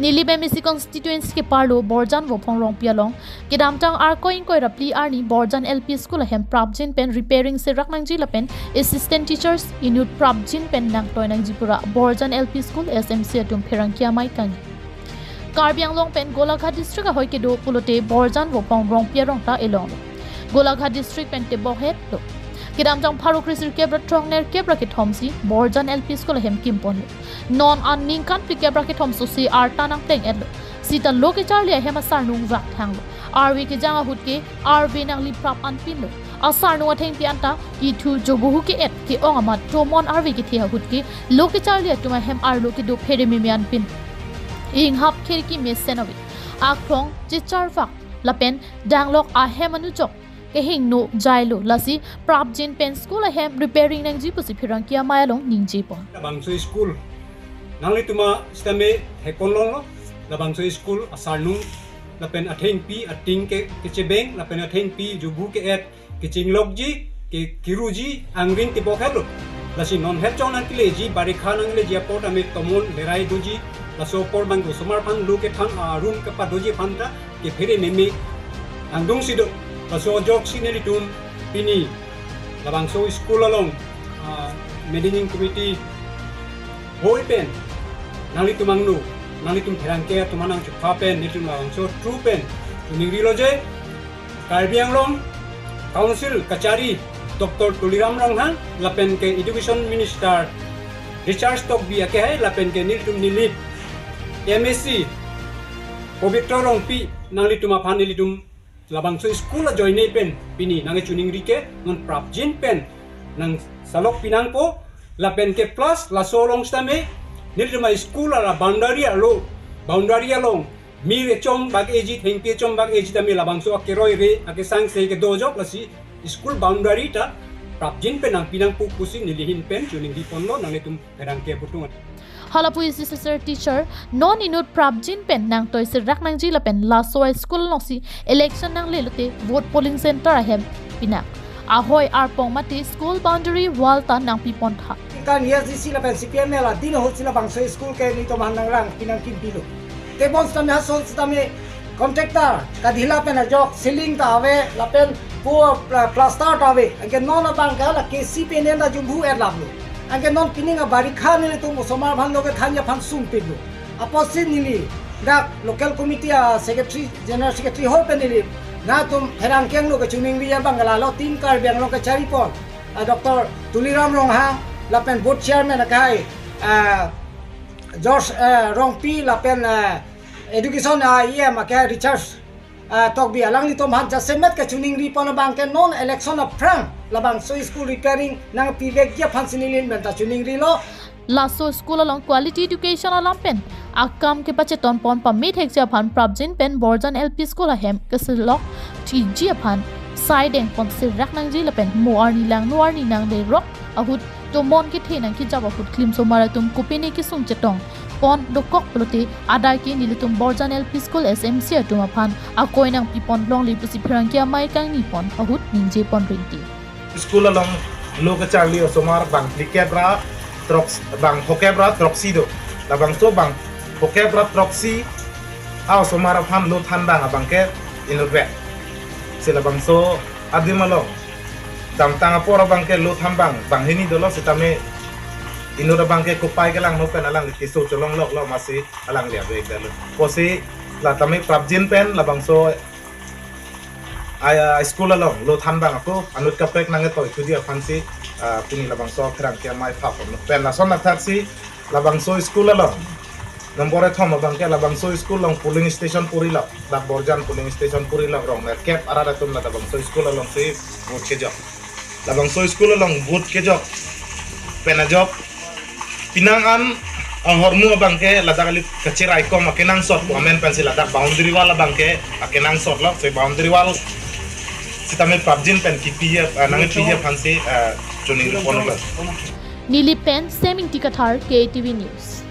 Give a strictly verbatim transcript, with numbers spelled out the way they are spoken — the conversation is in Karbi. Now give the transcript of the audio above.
Nilip M A C constituency keparlo Borjan Vophong Rongpi along kedamtang Arkoi ingkoi ra phli arni Borjan L P School ahem prapjin pen repairing serak nangji lapen assistant teachers inut prapjin pen nangtoi nangji pura Borjan L P School S M C atum pherangke amei kangni. Karbi Anglong pen Golaghat district ahoi kedo pulote Borjan Vophong Rongpi arong ta elong. Golaghat district pen tebok het lo. Kedamtang pharo kresirkep ra throknerkep ra kethom si Borjan L P School ahem kimponlo. Non an ningkan phlikep ra kethom so si arta nangpleng-etlo. Sita lo kecharli ahem asarnung vak thanglo. Arve kejang ahut ke arve nangli prap anpinlo. Asarnung athengpi anta ithu jobuhu ke-et ke-ong amat tomon arve kethe ahut ke lo kecharli atum ahem arlo kedo phere meme anpin. Inghap kherki mesen ave. Akrong checharvak lapen danglok ahem anujok kehingno jailo, lasi prapjin pen school ahem repairing nangji pusi pherangke amei along ningjepon. Labangso school nanglitum a sitame theklonglo. Labangso school asarnung lapen athengpi ating ke kechebeng lapen athengpi jobu ke-et kechinglokji ke kiruji angring tebok helo. Lasi non het chong nangkeleji, barikha nangleji apot ame tomon herai doji. Laso apor bang osomar aphan lo kethan arum kepadoji aphan ta kephere meme angdung si do. Laso ajoksi nelitum pini labangso school along, ah, managing committee hoi pen nanglitum angno, nanglitum pherangke atum anang chukha pen nelitum labangso through pen choningrilo je Karbi Anglong Council kachari Doctor Tuliram Ronghang lapen ke Education Minister Richard Tokbi akehai lapen ke nelitum Nilip M A C Pobitro Rongpi nanglitum aphan nelitum labangso school ajoine pen pini nangkechiningri ke non prapjin pen nangsalok pinangpo lapen ke plus laso along sitame nelitum a school ala boundary arlo, boundary along mir echom bak eji, thengpi echom bak eji tame labangso akeroi re akesangse kedo ajok, lasi school boundary ta prapjin pen nangpinangpo pusi neli ahin pen chiningriponlo nanglitum pherangke aputhung. Hala pu isi sir teacher non inut prapjin pen nangtoi serak nangji lapen laso a school alongsi election nangle lote vote polling center ahem pinak. Ahoi arpong mate school boundary wall ta nangpipon tha. Kan S D C lapen C P M L adin ahut si labangso school ke nelitum aphan nangrang pinangkim pilo. Tebon sitame hason sitame contractor kadhila pen ajok ceiling ta ave lapen po pla-, plaster ta ave. Anke non abang ke la K C P nen ta jumhu et laplo. Anke non pining abarikha nelitum osomar aphan lo kethanji aphan sungpiklo. Apotsi neli dak local committee a secretary, general secretary hoi pen neli nangtum pherangke angno kechiningri abang ke lalo tin Karbi Anglong kacharipon, ah, Doctor Tuliram Ronghang lapen board chairman akai, ah, George, eh, Rongpi lapen, eh, education, ah, E M akai Richard, ah, Tokbi alanglitum aphan jasemet kechiningripon abang ke non election aphrang labangso school repairing nangpivekji aphan si neli ahin pen ta chiningrilo. Laso school along quality education alam pen akam kepachetonpon pamethekji aphan prapjin pen Borjan L P School ahem keselok thiji aphan sai dengpon serak nangji lapen mo arni langno arni nanglerok ahut tomon kethe nangkejap ahut klimsomar atum kopine kesung chetongpon dokok pulote adai ke nelitum Borjan L P School S M C atum aphan akoi nangpipon longle pusi pherangke amei kangnipon ahut ningjepon rinti. School along lo kecharli osomar bang phlikep ra throk, bang phokep ra throksi do. Labangso bang phokep ra throksi a osomar aphan lo thanbang abang ke inutvet. Si labangso adim along damtang apor abang ke lo thanbang banghini dolo sitame inut abang ke kopai kelangno pen alangli keso cholongloklo masi alangli avek dalo. Pusi la tame prapjin pen labangso a, a, school along lo thanbang ako anut kaprek nangketoi thuji aphan si, ah, pini labangso pherangke amei phapon pen lason athak si labangso school along nombor ethom abang ke labangso school along polling station puri lo, dak Borjan polling station puri lo, rongnerkep arat atum la labangso school along si vote kejok. Labangso school along vote kejok pen ajok penang an ahormu abang ke ladak kali kachiraikom akenangsot pu amen pensi ladak boundary wall abang ke akenangsotlo, si boundary wall sitame prapjin pen kipi, eh, nangpiji aphan si, eh, chiningriponlo. Nilip pen Semingti Kathar, K T V News.